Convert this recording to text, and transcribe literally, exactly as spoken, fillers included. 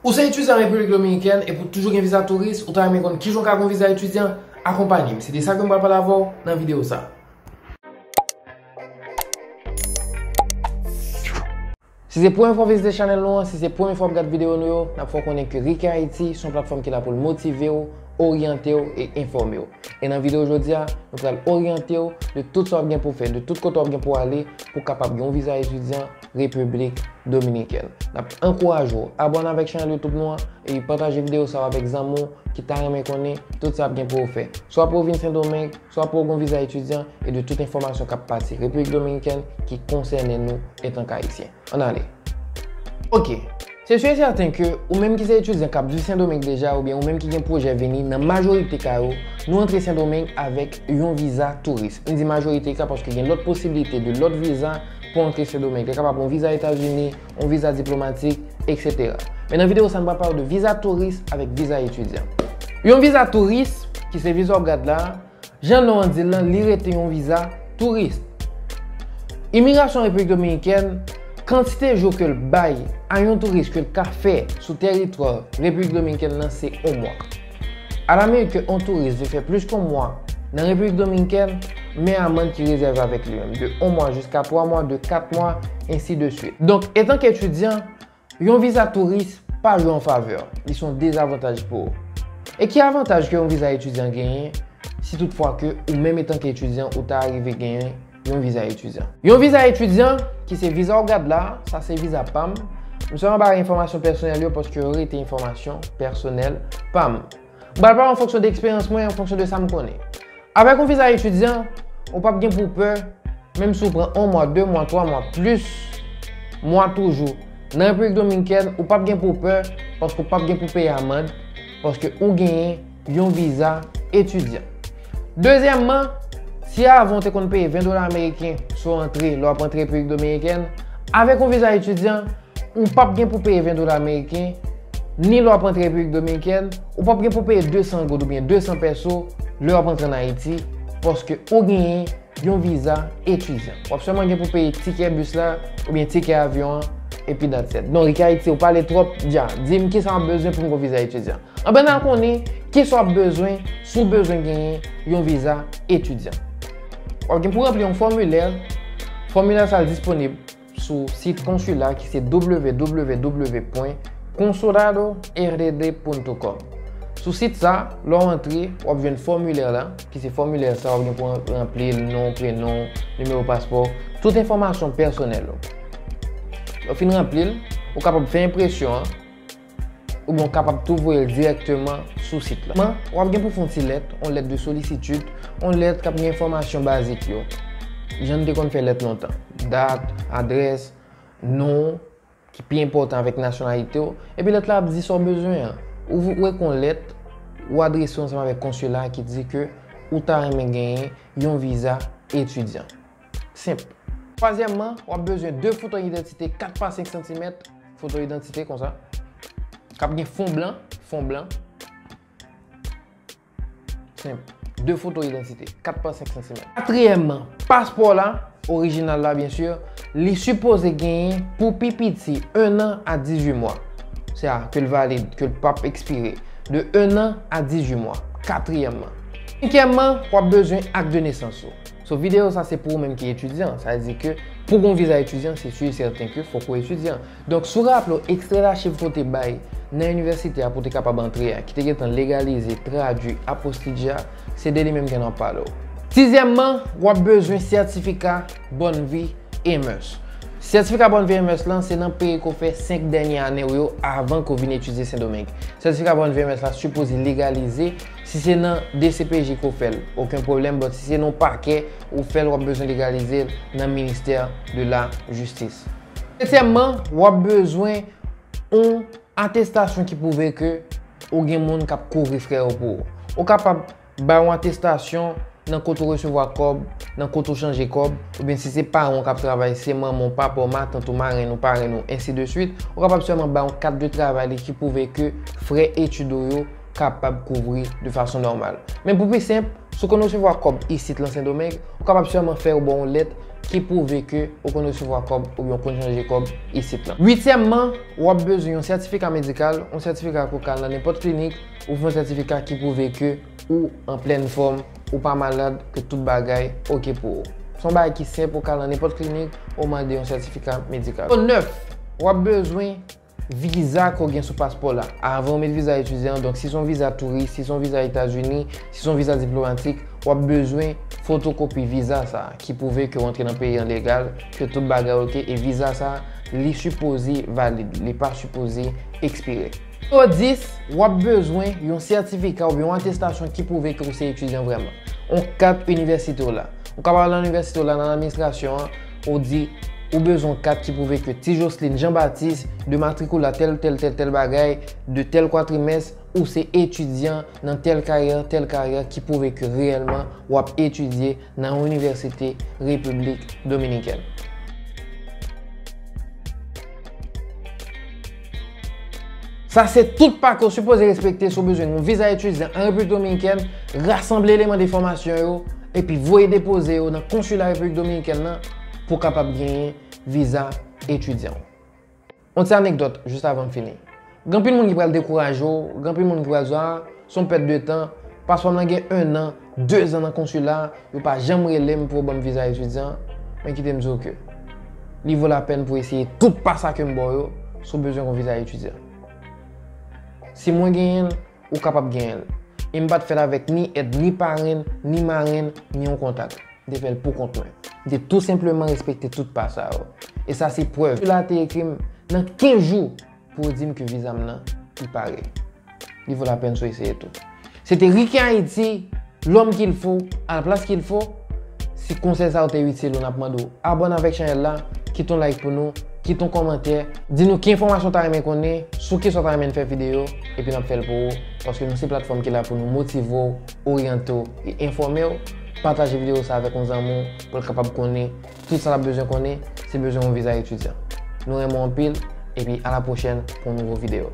Ou se etidyan Repiblik Dominikèn epi w toujou gen viza touris, ou ta renmen konn kijan w ka gen yon viza etidyan? Akonpanye m. Se de sa ke m pral pale avè w nan videyo sa. Si se premye fwa w vizite chanèl nou an, si se premye fwa w ap gade videyo nou yo, n ap fè w konnen ke Ricky Haiti se yon platfòm ki la pou l motive w, oryante w e enfòme w. E nan videyo jodi a, nou pral oryante w de tout sa w ap gen pou w fè, de tout kote w ap gen pou w ale, pou w kapab gen yon viza etidyan Repiblik Dominikèn. N ap ankouraje w abòne avèk chanèl YouTube nou an e pataje videyo sa yo avèk zanmi w ki ta renmen konnen tout sa w ap gen pou w fè. Swa pou w vin Sendomeng, swa pou w gen yon viza etidyan e de tout enfòmasyon k ap pase Repiblik Dominikèn ki konsène nou antanke Ayisyen. Ann ale. Ok. Se si e sèten ke ou menm ki se etidyan k ap viv Sendomeng deja oubyen ou menm ki gen pwojè vini, nan majorite ka yo, nou antre Sendomeng avèk yon viza touris. M di majorite ka paske gen lòt posiblite de lòt viza pou antre Sendomeng. Te kapab yon viza Etazini, yon viza diplomatik, etsetera. Men nan videyo sa, m pral pale w de viza touris avèk viza etidyan. Yon viza touris, ki se viza w ap gad la, jan non an di l lan, li rete yon viza touris. Imigrasyon Repiblik Dominikèn, kantite jou ke l bay a yon touris ke l ka fè sou tèritwa Repiblik Dominikèn nan, se yon mwa. Alamerik ke yon touris vle fè plis ke yon mwa nan Repiblik Dominikèn, men amann ki rezève avèk li menm, de yon mwa jiska twa mwa, de kat mwa, ensi de swit. Donk, etanke etidyan, yon viza touris pa jwe an favè w, li se yon dezavantaj pou ou. E ki avantaj ke yon viza etidyan genyen, si toutfwa ke ou menm etanke etidyan, ou ta rive genyen yon viza etidyan? Yon viza etidyan, ki se viza w ap gad la, sa se viza pa m. M sèlman ba enfòmasyon pèsonèl yo paske yo rete enfòmasyon pèsonèl pa m. M pral pale an fonksyon de eksperyans mwen, an fonksyon de sa m konnen. Avèk yon viza etidyan, ou p ap gen pou pè, menm si w pran yon mwa, de mwa, twa mwa, plis mwa toujou nan Repiblik Dominikèn, ou p ap gen pou pè, paske w p ap gen pou peye amann, paske ou genyen yon viza etidyan. Dezyèmman, si avan w te konn peye ven dola ameriken sou antre lè w ap antre Repiblik Dominikèn, avèk yon viza etidyan, ou p ap gen pou peye ven dola ameriken, ni lè w ap antre Repiblik Dominikèn, ou p ap gen pou peye de san goud oubyen de san pèso lè w ap antre ann Ayiti, paske ou genyen yon viza etidyan. W ap sèlman gen pou peye tikè bis la oubyen tikè avyon an, epi that's it. Non, Ricky Haiti, ou pale twòp dja. Di m kisa w ap bezwen pou m gen yon viza etidyan. Anben, n al konnen kisa w ap bezwen si w bezwen genyen yon viza etidyan. W ap gen pou ranpli yon fòmilè. Fòmilè sa a disponib sou sit konsila ki se w w w pwen konsulado r d d pwen com. Sou sit sa, lè w antre, w ap jwenn fòmilè la, ki se fòmilè sa, w ap gen pou ranpli l, non, prenon, nimewo paspò, tout enfòmasyon pèsonèl ou. Lè w fin ranpli l, ou kapab fè enpresyon an, oubyen w kapab tou voye l dirèkteman sou sit la. Men, w ap gen pou fè yon ti lèt, yon lèt de solisitid, yon lèt k ap gen enfòmasyon bazik yo. Jan n te konn fè lèt lontan. Dat, adrès, non, ki pi enpòtan avèk nasyonalite w, epi lèt la ap di sa w bezwen an. Ou voye yon lèt, ou adrese ansanm avèk konsila ki di ke ou ta renmen genyen yon viza etidyan. Senp. Twazyèmman, w ap bezwen de foto idantite kat pa senk santimèt, foto idantite konsa. K ap gen fon blan, fon blan. Senp. De foto idantite, kat pa senk santimèt. Katriyèmman, paspò la, orijinal la, byen si, li sipoze genyen pou pi piti enn an a dizuit mwa. Sa ke l valid, ke l p ap ekspire. De enn an a dizuit mwa. Katriyèmman. Senkyèmman, w ap bezwen ak de nesans ou. So, videyo sa se pou ou menm ki etidyan. Sa vle di ke pou w gen yon viza etidyan, se si e sèten ke fòk ou etidyan. Donk, si w raple w, ekstrè lachiv ke w te bay nan inivèsite a pou w te kapab antre a, ki te gentan legalize, tradui, apostije a, se de li menm ke n ap pale w. Sizyèmman, w ap bezwen sètifika Bonvi M S. Sètifika Bonvi M S lan, se nan peyi ke w fè senk dènye ane w yo avan ke w vin etidye Sendomeng. Sètifika Bonvi M S la sipoze legalize, si se nan D C P J ke w fè l, okenn pwoblèm, but si se nan yon pakè ou fè l, w ap bezwen legalize l nan ministè de la jistis. Setyèmman, w ap bezwen yon atestasyon ki pwouve ke ou gen moun k ap kouvri frè yo pou ou. Ou kapab bay yon atestasyon nan kote w resevwa kòb, nan kote w chanje kòb, oubyen si se paran w k ap travay, se manman w, papa w, matant ou, marenn ou, parenn ou, ensi de swit, ou kapab sèlman bay yon kat de travay li ki pwouve ke frè etid ou yo kapab kouvri de fason nòmal. Men pou pi senp, Si w konn resevwa kòb isit lan Sendomeng, ou kapab sèlman fè yo ba w yon lèt ki pwouve ke ou konn resevwa kòb oubyen ou konn chanje kòb isit lan. Uityèmman, w ap bezwen yon sètifika medikal, yon sètifika ke w ka al nan nenpòt klinik, oubyen yon sètifika ki pwouve ke ou an plèn fòm, ou pa malad, ke tout bagay oke pou ou. Se yon bagay ki senp, ou ka al nan nenpòt klinik, ou mande yon sètifika medikal. Nimewo nèf, w ap bezwen viza ke w gen sou paspò w la. Avan w met viza etidyan, donk si se yon viza touris, si se yon viza Etazini, si se yon viza diplomatik, w ap bezwen fotokopi viza sa a, ki pwouve ke w antre nan peyi an legal, ke tout bagay oke, e viza sa a, li sipoze valid, li pa sipoze ekspire. Nimewo dis, w ap bezwen yon sètifika oubyen yon atestasyon ki pwouve ke w se etidyan vrèman. Yon kat inivèsite w la. Ou kapab al nan inivèsite w la, nan administrasyon an, ou di ou bezwen yon kat ki pwouve ke Ti Jocelyn Jean Baptiste, de matrikil la tèl, tèl, tèl, tèl bagay, de tèl kwatrimès, ou se etidyan nan tèl karyè, tèl karyè, ki pwouve ke reyèlman w ap etidye nan yon inivèsite Repiblik Dominikèn. Sa se tout pa ke w sipoze respekte si w bezwen yon viza etidyan an Repiblik Dominikèn. Rasanble eleman de enfòmasyon yo, epi voye depoze yo nan konsila Repiblik Dominikèn nan pou w kapab genyen viza etidyan w. Yon ti anekdot jis avan m fini. Gen anpil moun ki pral dekouraje w, gen anpil moun ki pral di w, "Ah, se yon pèt de tan, paspò m nan gen en an, de zan nan konsila, yo pa janm rele m pou yo ban m viza etidyan." Men kite m di w ke li vo lapèn pou eseye tout pa sa ke m ba w yo, si w bezwen yon viza etidyan. Si mwen genyen l, ou kapab genyen l. E m pa t fè l avèk ni èd ni parenn, ni marenn, ni yon kontak. M te fè l pou kont mwen. M te tou senpleman respekte tout pa sa yo. E sa se prèv. Sila te ekri m nan kenz jou pou yo di m ke viza m nan, li pare. Li vo lapèn si w eseye tou. Se te Ricky Haïti, l'homme qu'il faut, à la place qu'il faut. Si konsèy sa yo te itil ou, n ap mande w abòne avèk chanèl la, kite yon like pou nou, kite yon kòmantè, di nou ki enfòmasyon w ta renmen konnen, sou kisa w ta renmen n fè videyo, epi n ap fè l pou ou, paske nou se platfòm ki la pou nou motive w, oryante w e enfòme w. Pataje videyo sa avèk yon zanmi w pou l kapab konnen tout sa l ap bezwen konnen, si l bezwen yon viza etidyan. Nou renmen w anpil, epi a la pwochèn pou yon nouvo videyo.